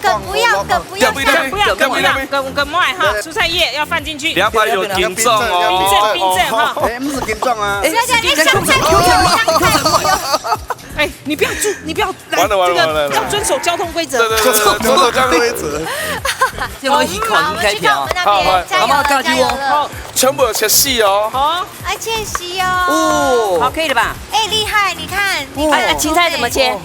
梗不要，梗不要，不要，不要，不要，不要，不要，不要，梗，梗不愛哈，對。蔬菜葉要放進去。你要把它有緊張哦。冰鎮，冰鎮哈。哎，不是緊張啊。哎，不要講，你想太多了，想太多了。哎，你不要注，你不要來，完了，完了，這個，完了，完了。要遵守交通規則。對，對，對，對，遵守交通規則。這個很可愛，你看一下啊。好，我們去看我們那邊，好，加油了，好，好，加油了。全部有切細哦。好。哎，切細哦。哦。好，可以了吧？哎，厲害，你看，你看，哦。哎，哎，芹菜怎麼切？哦。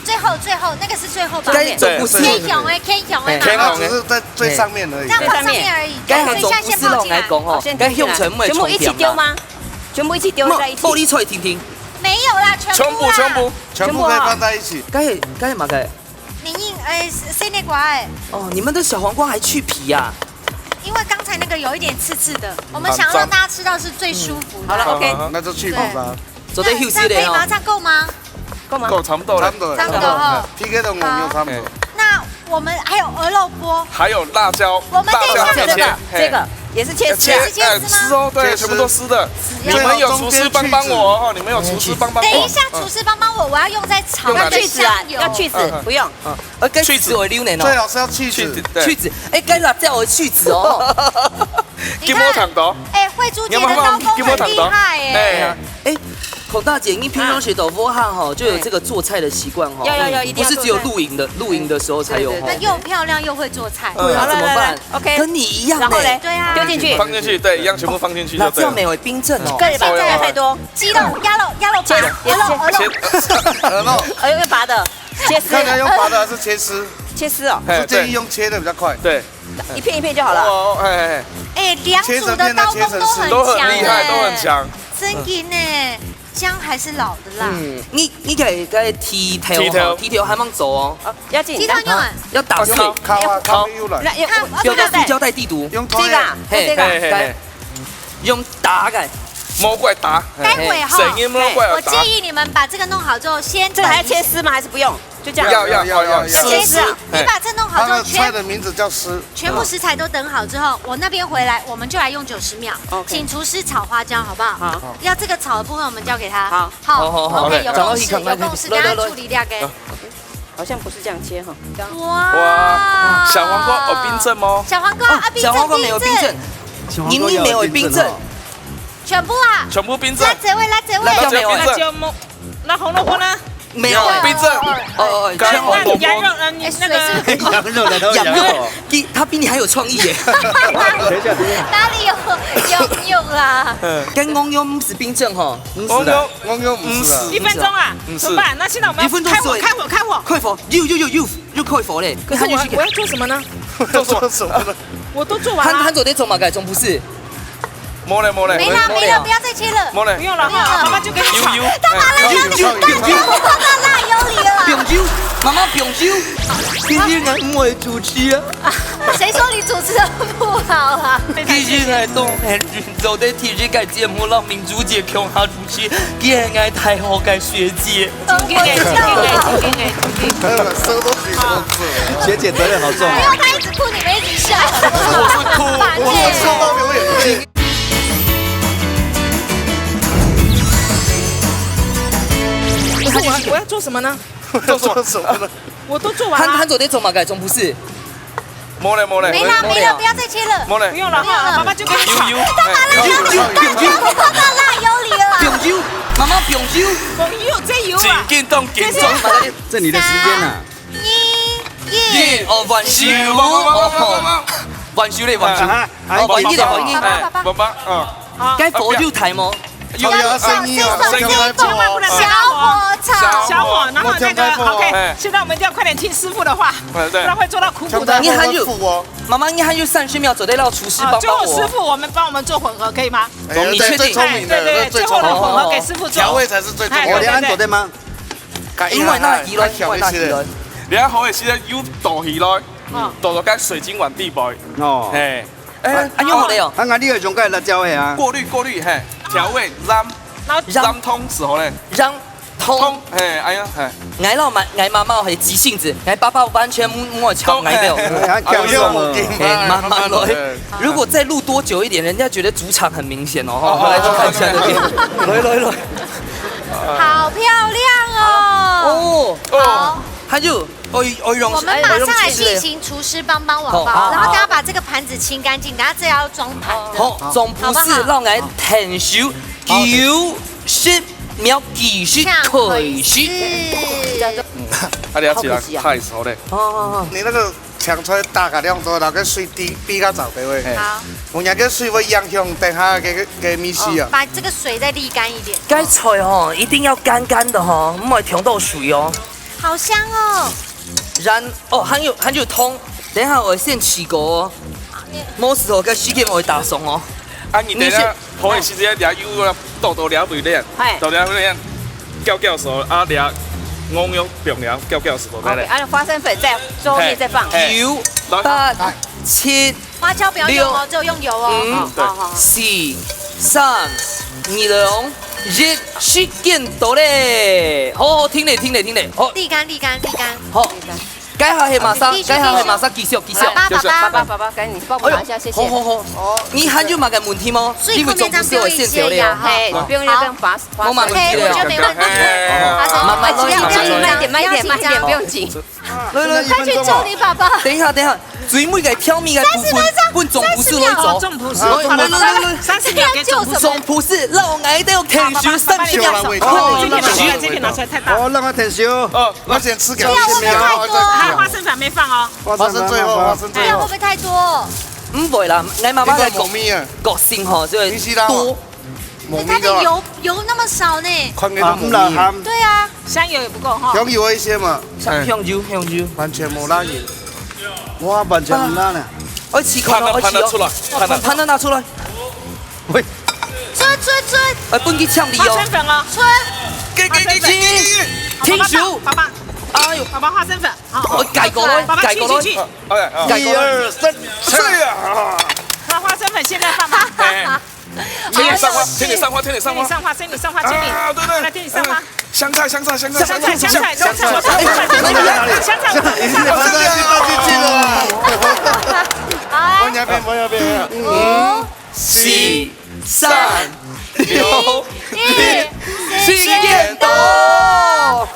最後，最後，那個是最後吧？該總不是，對，對。偏雄的，偏雄的嘛。哎，它只是在最上面而已。這樣放上面而已，該總不是攏來講吼，對，所以現在先放進來。該向前面全部一起丟嗎？全部一起丟在一起？無，無你出來聽聽。沒有啦，全部啦。全部，全部。全部可以放在一起。該，該嘛該。你硬，哎，是，是那個哎。哦，你們的小黃瓜還去皮呀？因為剛才那個有一點刺刺的，我們想要讓大家吃到是最舒服的。好了，OK。好，好，好，那就去皮吧。對。 做得休息咧哦。這樣可以嗎？這樣夠嗎？夠嗎？夠，差不多了。差不多了。差不多哈。P K都五六差不多。好。那我們還有鵝肉鍋。還有辣椒，我們等一下，辣椒可以切，這個，嘿。這個。也是切丝啊。切，哎，是哦，对，全部都丝的。你们有厨师帮帮我哦，你们有厨师帮帮我。等一下，厨师帮帮我，我要用在炒。用哪里？要去籽啊，要去籽，不用。呃，該去籽會流奶哦。最好是要去籽，对去籽。哎，該辣椒會去籽哦。金毛糖豆。哎，慧珠姐的刀工很厉害哎。哎，哎，孔大姐，你平常时都不哈哈，就有这个做菜的习惯哈。有有有，一定要不是只有露营的，露营的时候才有哈。对对对那又漂亮又会做菜。对啊，好了怎么办来来？OK 跟你一样呢。然后嘞，对啊丢进去，放进去，对，一样全部放进去就对了。辣椒没有冰镇哦。这也不要再太多。鸡肉、鸭肉、鸭肉、拔、鹅肉、鹅肉。切，呃，用拔的，切丝。看你要用拔的还是切丝？切丝哦，哎是建议用切的比较快。对，一片一片就好了。哦，哎哎，哎，两组的刀工都很都很强厉害，都很哎。强。真的呢，姜还是老的啦。嗯，你你可以在剃头哦，剃头剃头还蛮走哦，哦，要紧。鸡汤用啊，要打碎，用烤啊，烤没有了。那用不要用塑胶袋地图。用汤这个啊，嘿这个啊，嘿嘿嘿，用打开，魔怪打，待会哈，声音魔怪打。我建议你们把这个弄好之后，先这个还要切丝吗？还是不用？就这样。要要要要要。切丝啊。你把这弄好之后，它的菜全的名字叫丝。全部食材都等好之后，我那边回来，我们就来用九十秒， OK 请厨师炒花椒，好不好？好。要这个炒的部分我们交给他。好好好好好 OK，有共识，赶快去看看有共识，来来来大家处理掉给。好像不是这样切哈。哇，哇，小黄瓜有冰镇吗？小黄瓜啊，冰小黄瓜镇没有冰镇，明明没有冰镇，全部啊，全部冰镇辣。椒味，辣椒味。辣椒冰镇。那就没，那红萝卜呢？没有有冰镇。哦哦，刚全部那羊肉，呃，你那个羊肉来到羊肉，比他比你还有创意耶。等一下，等一下，哪里有有有啦？跟公用是冰镇哈，公牛我用五十啊。一分钟啊，怎么办？那现在我们要一分钟开火，水开火，开火。开火，又又又又又开火嘞，可是我看进去我要做什么呢？做什么？做什么呢？我都做完了他他。做得做嘛，该总不是？没了没了。没了没了，不要再切了。没了。不用了哈，妈妈就给你炒。悠悠。干嘛啦？有理了啦，有理了啦。不用揪，妈妈不用揪，天天俺唔会主持啊。谁说你主持人不好啊？其实俺都很认真在听这个节目，让明珠姐共下主持，给俺太好个学姐。重点，重点，重点，重点。还有收东西怎么做？学姐责任好重不要哦。他一直哭，你们一直笑。我是哭，烦欸我是笑到流眼泪。我我要做什么呢？做什么呢？我都做完了他他。做得做嘛，该总不是？没了没了。没了没了，不要再切了。没了。不用了哈，妈妈就给你炒。悠悠。不用揪，不用揪，不要再拉，有理了啦。不用揪，妈妈不用揪。我有这油紧啊。紧动紧动。这你的时间呐、一一，耶，哦，晚修，哇哇哇哇哇哇。晚修嘞，晚修。啊，哦，晚一点，晚一点。哎，爸爸，嗯。好。该佛就抬吗？有有啊，声音啊，声音要开火啊。小火炒。小火，然后那个小火，OK，现在我们一定要快点听师傅的话，哎，对不然。会做到苦苦的像。在你还有后面付哦。妈妈，你还有三十秒，做得让厨师啊，帮帮就我师我。傅，我们帮我们做混合，可以吗？我们确定哎最聪明的，对对对，最聪明最后的混合的。给师傅做。调味才是最重要的。哎对我连安走对吗？因为那一轮，因为那一轮。你看好的时候有倒起来，嗯倒到该水晶碗底背。哦，哎，哎，啊，用好了哟。啊，俺你个用个辣椒的啊。过滤过滤，嘿，调味，染，然后染染通时候嘞，染通。通，嘿，哎呀，嘿。俺老妈，俺妈妈很急性子，俺爸爸完全没没抢俺的。哎，还讲什么？哎，慢慢来。如果再录多久一点，人家觉得主场很明显哦。哈，我来去看一下这边。来来来。好漂亮哦。哦，好，还有，哦哦，用我们马上来进行厨师帮帮我，好不好？然后大家把这个盘子清干净，等下这要装盘的。好，总不是让俺很熟，九十秒，几十开始。啊，你要起来，开始好嘞。哦，你那个抢出来打个亮之后，然后跟水滴比较早的位。哎好，我那个水会影响等下给给米西啊。把这个水再沥干一点。该菜哦，一定要干干的哈，莫冲到水哦。好香哦！然哦，还有还有通，等一下我先起锅哦。没事哦，该时间我会打爽哦。啊，你等一下，好的时间，你要又要倒倒了不练，哎倒了不练，叫叫手啊，你要我用用了，叫叫手，对不对？啊，花生粉在最后面再放。哎九来八七花椒不要用哦，只有用油哦。嗯对好好好。四三二两一，时间到嘞！好好，停嘞，停嘞，停嘞，好沥干，沥干，沥干。好。該下係馬上，繼續，該下係馬上繼續，繼續。爸爸，爸爸，爸爸，爸爸，該你幫我拿一下，謝謝。哎喲，好，好，好。你還有麼个問題嗎？所以後面這樣不用一些呀，你為總不是有線條了呀？嘿，不用，不用，不用，好。無問題了。嘿，我覺得沒問題。慢慢來，慢慢來。慢一點，慢一點，慢一點，不用緊。來，來，快去叫你爸爸。等一下，等一下，最尾个調味个部分，三十分鐘，分總不是來做。三十秒，哦，總不是。來，來，來，來，來。三十秒給總不是。總不是，讓我來到天使三十秒。好，好，好，好。這片拿出來，這片拿出來，太大。哦，讓他天使。哦。 我先吃掉一些，不要吃太多。然後再吃。還有花生粉沒放哦。花生最後，花生最後。哎，會不會太多？毋會啦，𠊎媽媽个個，你講無味啊？個性吼，就會多。你知道嗎？無味的啦。它的油，油那麼少呢。看起來都無味啊。啊，毋然鹹。對啊。香油也不夠哈。香油一些嘛。香，香油，香油。完全無辣油。哇，完全無辣呢。愛試看哦，愛試哦。盤拿出來，盤拿。盤拿拿出來。喂。出，出，出。哎，分佢嗆你哦。花生粉哦。出。給，給，給，給，給，給。停手。爸爸，爸爸。哎喲。爸爸，花生粉。 好，哦，改過來，爸爸，改過來。去，去，去。哎，哎。改過來。一二三，去啊！把花生粉現在放嗎？哎。請你上花，請你上花，請你上花。请你上花，请你上花，请你。啊，對，對。来，请你上花。嗯，香菜，香菜，香菜，香菜，香菜，香菜，香菜，香菜，香菜，我放在上面。好，来。放那边，放那边。五、四、三、六、一，時間到。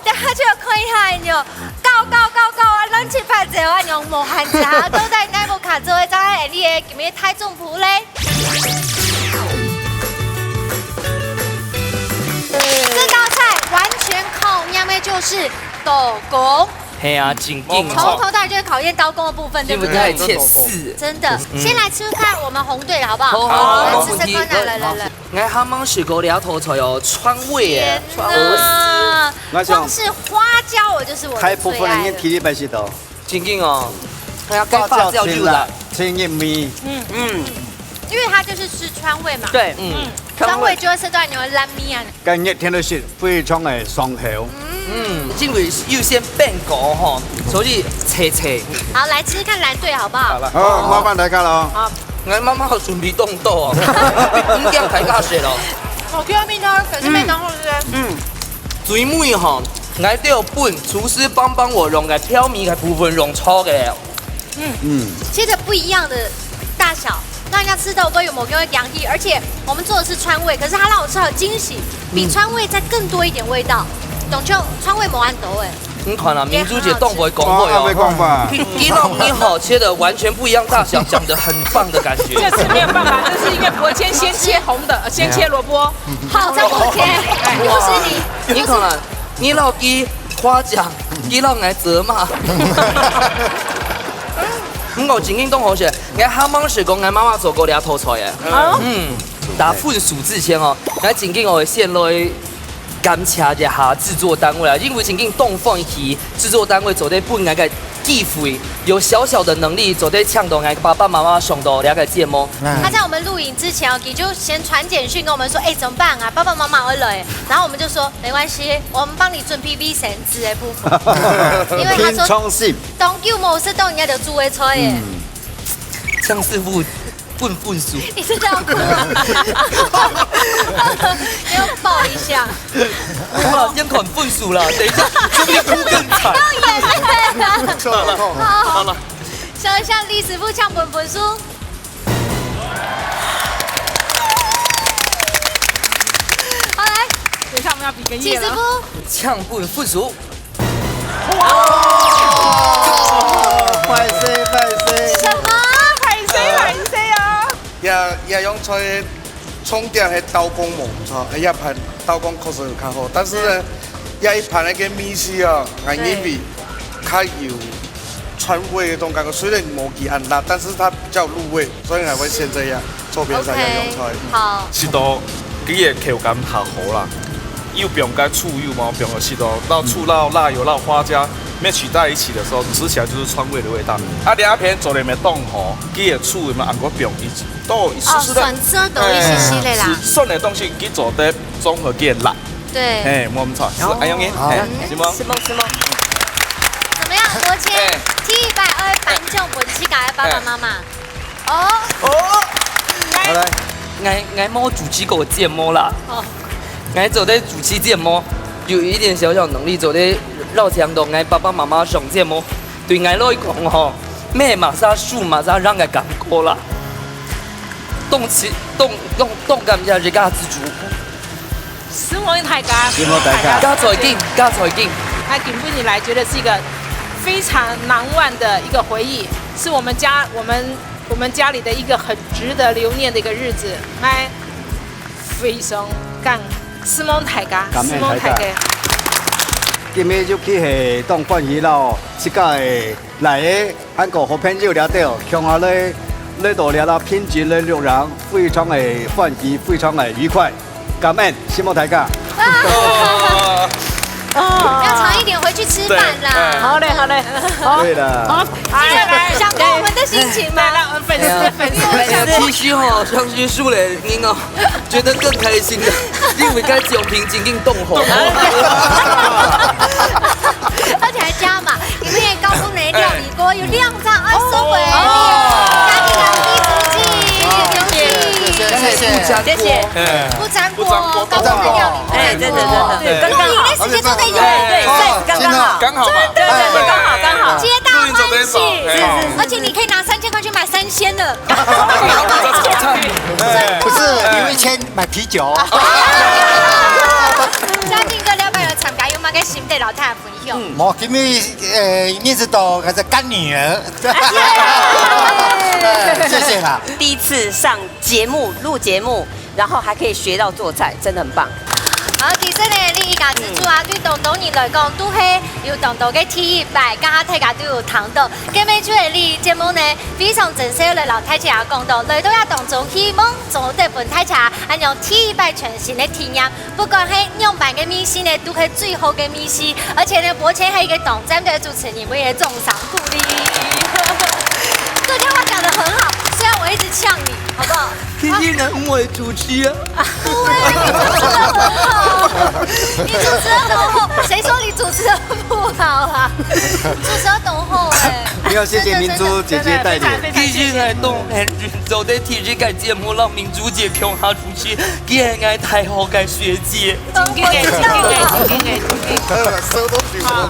等下就要看一下喲，到，到，到，到啊，咱七八隻啊，用無閒一下，到底哪個卡座會做得贏你个今日大總鋪咧？這道菜完全考驗的就是刀工。 係啊，正經哦。從頭到尾就會考驗刀工的部分，對不對？因為它很切絲。真的，嗯。先來吃吃看我們紅隊的好不好？好，好，好，來，試試看，沒問題。來，來，來，來。𠊎還吂食過這道菜哦，川味耶。天哪！我想光是花椒，我就是我的最愛了。大部分人應該第一擺食到。正經哦，哎呀，該花椒就辣。花椒真辣，真入味。嗯。嗯。因為它就是吃川味嘛。對。嗯。嗯，川味。川味就會食到你的拉麵啊。 該熱天个時非常个爽口。嗯，因為有先煸過吼，所以脆脆。好，來吃吃看藍隊好不好？好了。好，麻煩大家了哦。好。𠊎媽媽準備當多哦，毋驚大家食咯。好，Q味道，可是味道好吃。嗯。最尾吼，𠊎都有分廚師幫幫我用个調味个部分用錯个。 嗯，切成不一樣的大小，讓人家吃到都有無共樣个香氣。而且我們做的是川味，可是它讓我吃到驚喜，比川味再更多一點味道。懂就川味無恁多欸。你看啊，明珠姐當會講話哦。哦，還沒講吧？你，你讓你好切的完全不一樣大小，講得很棒的感覺。這次沒有辦法，這是因為伯謙先切紅的，呃，先切蘿蔔。好，再給我切，不是你，你看啊，你老弟誇獎，你老愛責罵。毋過正經當好食，𠊎還吂食過𠊎媽媽做過這道菜欸。哦。嗯，打分數之前哦，𠊎正經會先來感謝一下製作單位啊，因為正經當歡喜製作單位做得分𠊎个機會，有小小的能力做得請到𠊎爸爸媽媽上到這个節目。他在我們錄影之前哦，佢就先傳簡訊跟我們說，哎，怎麼辦啊？爸爸媽媽會來。然後我們就說，沒關係，我們幫你準備衛生紙的部分。因為他說，平常心。當久無食到人家就煮个菜耶。嗯。江師傅分分數。你是這樣哭嗎？要抱一下。哇，先看分數啦，等一下，說不定哭更慘。要演了。好了，好了。好了。想一下，李師傅搶分分數。 好，來。等一下我們要比個耶了。七十分。搶分分數。哇！敗勢，敗勢。什麼？敗勢，敗勢啊！也，也用菜重點係刀工無錯，這盤刀工確實有較好，但是呢，這一盤那個米絲啊，𠊎認為較有 川味个種感覺，雖然無佢恁辣，但是它比較入味，所以還會選這樣，左邊三樣用菜。OK，好。食到佢个口感較好啦，又放該醋油嘛，放个食到，然後醋、辣、辣油、辣花椒match在一起的時候，吃起來就是川味的味道。啊，另外一片做得沒當好，佢个醋有沒有還過放一起，都有一絲絲的，哦，酸澀都有一絲絲的啦。哎，酸的東西佢做得綜合變辣。 對。嘿，無毋著，係恁樣个，好。嘿，是無？是無？是無？怎麼樣，國謙？哎。第一擺愛頒獎分自家个爸爸媽媽。哎。哦。哦。好，來。𠊎，𠊎無主持過節目啦。哦。𠊎做得主持節目，有一點小小能力，做得邀請到𠊎爸爸媽媽上節目。對𠊎來講吼，乜係麼儕輸麼儕贏个感覺啦。當時，當，當，當感謝這個自主。承蒙大家，承蒙大家。加財經，加財經。他今晡日來覺得是一個非常難忘的一個回憶，是我們家，我們，我們家裡的一個很值得留念的一個日子。來，非常感，承蒙大家，感恩大家。承蒙大家。今日尤其係當歡喜咯，自家个 來个，還過好朋友這兜，共下來，來到這啦，平靜个路上，非常个歡喜，非常个愉快。感恩，承蒙大家。哦，要長一點回去吃飯啦。對，哎。好嘞，好嘞，好。對了。好，來，來，來，想過我們的心情嗎？來，來，粉絲，粉絲，粉絲。其實吼，相信輸了，你哦， 覺得更開心的，因為該獎品已經凍好。而且還加碼，你們也告訴你料理鍋有兩張二手回禮，哦。家庭感激，謝謝，謝謝，謝謝。不沾鍋，謝謝。哎。不沾鍋，不沾鍋，高級的料理，哎，真的，真的，對，剛剛好。你的時間做得用。對，對，size剛剛好。剛好嘛。對，對，對，剛好，剛好。皆大歡喜。是，是，是。而且你可以拿三千塊去買三鮮了。 不是，留一千買啤酒。嘉靖哥，你愛毋愛來參加？有麼个心得摎大家分享？嗯，無，今日，呃，認識到我的乾女兒。謝謝啦。第一次上節目，錄節目，然後還可以學到做菜，真的很棒。好，其實呢，你一家之煮啊，對當多人來講，都係有當多个第一擺，剛剛大家都有聽到。 今晡日个節目呢，非常正式來摎大家講到，來到這當中，希望做得分大家恁樣第一擺全新个體驗。不管係仰般个味緒呢，都係最好个味緒。而且呢，伯謙係一個當讚个主持人，𠊎也掌聲鼓勵。這句話講得很好，雖然我一直嗆你，好不好？ 天天人毋會主持啊。不會，你主持得很好。你主持得很好，誰說你主持得不好啊？你主持得很好欸。沒有，謝謝明珠姐姐帶領。真的，真的，非常，非常謝謝。其實呢，當幸運做得第一個節目，摎明珠姐共下主持，佢係𠊎大學个學姐。 真个，真个，真个，真个。呃，手都舉不動了。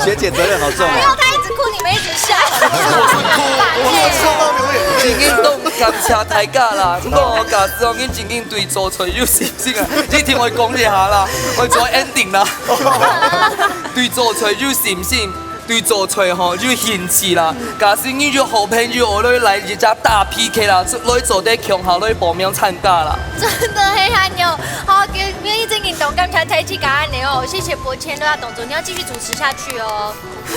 學姐責任好重哦。不要，他一直哭，你們一直笑。我是哭，我是笑到流眼淚。真个當感謝大家啦，毋過假使講你真个對做菜有信心啊，一定愛講一下啦，愛做ending啦。對做菜有信心， 對做菜吼，有興趣啦。假使你有好朋友，來，來一隻大PK啦，來做得共下來報名參加啦。真的很難喲。好，今，今晡日真个當感謝大家恁樣哦，謝謝伯謙，對啊，董總，你要繼續主持下去哦，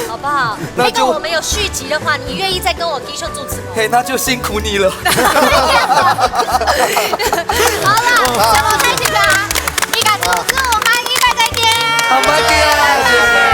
好不好？那就，如果我們有續集的話，你願意再跟我繼續主持嗎？嘿，那就辛苦你了。好啦，承蒙大家，你敢做主，下禮拜再見。好，拜拜。